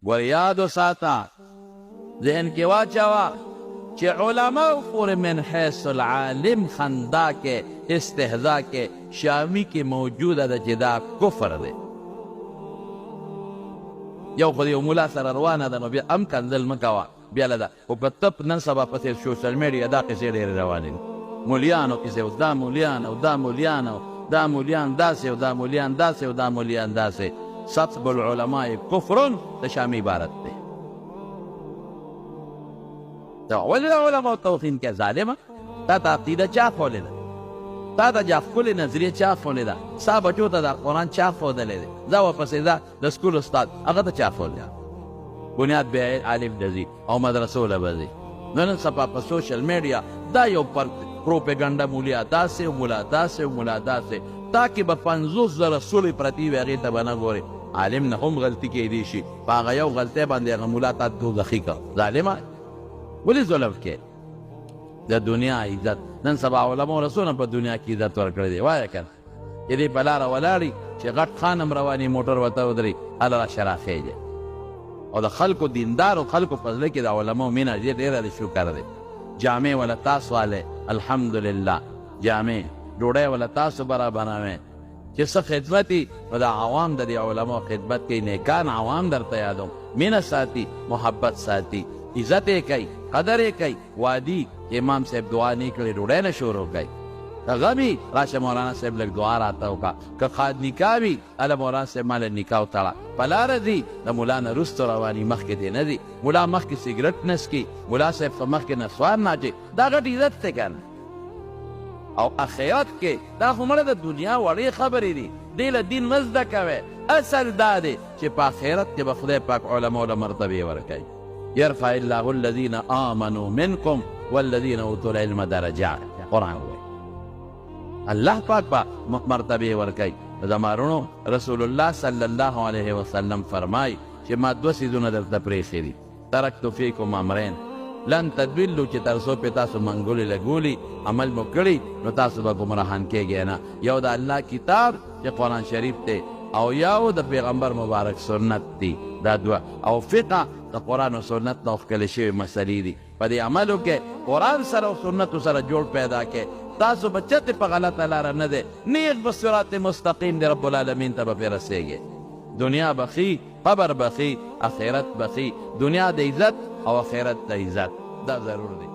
ګوره یاد وساته، ذهن کې واچوه چې علماو پورې من حیث العالم خندا کې استهزا کې شامی کې موجوده ده چې دا کفر دی. یو خو یو مولا سره روانه ده نو بیا هم کنځل مه کوه بیا له ده، خو که ته نن سبا په څېر سوشل میډیا دا قصې ډېرې روانې دي، مولیانو قصې اوس دا مولیان او دا مولیان او دا مولیان داسې او دا مولیان داسې او دا مولیان داسې. سب العلماء کفر د شامی عبارت دی. دا ولې د علماو توهین کوې ظالمه؟ تا ته عقیده چا ښودلې ده؟ تا ته دا ښکلې نظریه چا ښودلې ده؟ ستا بچو ته دا قرآن چا ښودلی دی؟ ځه ورپسې ځه د سکول استاد هغه ته چا ښودلی؟ بنیاد بیا عالم ته ځي او مدرسو له به ځي. نو نن سبا په سوشل میډیا دا یو پر پروپیګنډه، مولیا داسې او ملا داسې او ملا داسې، تا کې به 50,000 سوړې پرتې وي هغې ته به نه ګورې. عالم نه هم غلطي کېدی شي، په هغه یو غلطۍ باندې هغه ملا تا دوزخي کړ. ظالمه ولې ظلم کې؟ د دنیا عزت نن سبا علماو له څونه په دنیا کې عزت ورکړی دی، وایه که نه چې دې په لاره ولاړي چې غټ خان هم رواني موټر ورته ودري هله راشه راخېږي. او د خلکو دیندارو خلکو په زړه کې د علماو مینه ډېره د شکر دی. جامې وله تاسو والئ الحمدلله، جامې ډوډۍ وله تاسو برابروئ، چې څه خدمت وي نو د عوام د دې علماو خدمت کوي. نیکان عوام درته یادوم، مینه ساتي، محبت ساتي، عزت یې کوي، قدر یې کوي. وادي چې امام صاحب دعا نه کړې ډوډۍ نه شروع کوي، که غم وي راشه مولانا صاحب لږ دعا راته وکړه، که خاد نکاح وي هله مولانا صاحب ما له نکاح وتړه. په لاره ځي د ملا نه وروسته رواني، مخکې دې نه ځي، ملا مخکې سګرټ نه څکي، ملا صاحب په مخکې نسوار نه اچوي، دا غټ عزت دی که نه؟ او اخرت کې دا خو مړه د دنیا وړې خبرې دي، دې له دین مه زده کوئ. اصل دا دی چې په اخرت کې به خدای پاک علماو له مرتبې ورکوي. يرفع الله الذين آمنوا منكم والذين اوتوا العلم درجات، قرآن وایي الله پاک به مرتبې ورکوي. زما وروڼو رسول الله صلی الله علیه وسلم فرمایي چې ما دوه څیزونه درته پرېښي دي، ترکت فیکم امرین لن تضلوا، چې تر څو پې تاسو منګولې لګولي عمل مو کړي نو تاسو به ګمراهان کېږئ نه. یو د الله کتاب چې قرآن شریف دی، او یو د پیغمبر مبارک سنت دی. دا دوه او فقه د قرآن او سنت نه ښکلې شوې مسلې دي. په دې عملو کې قرآن سره او سنتو سره جوړ پیدا کړئ، تاسو به چرته په غلطه لاره نه دی، نیغ به صراط مستقیم دی، رب العالمین ته به پرې رسېږئ. دنیا به ښي، قبر به ښي، اخرت به ښي. دنیا د عزت او اخرت د عزت، دا ضرور دی.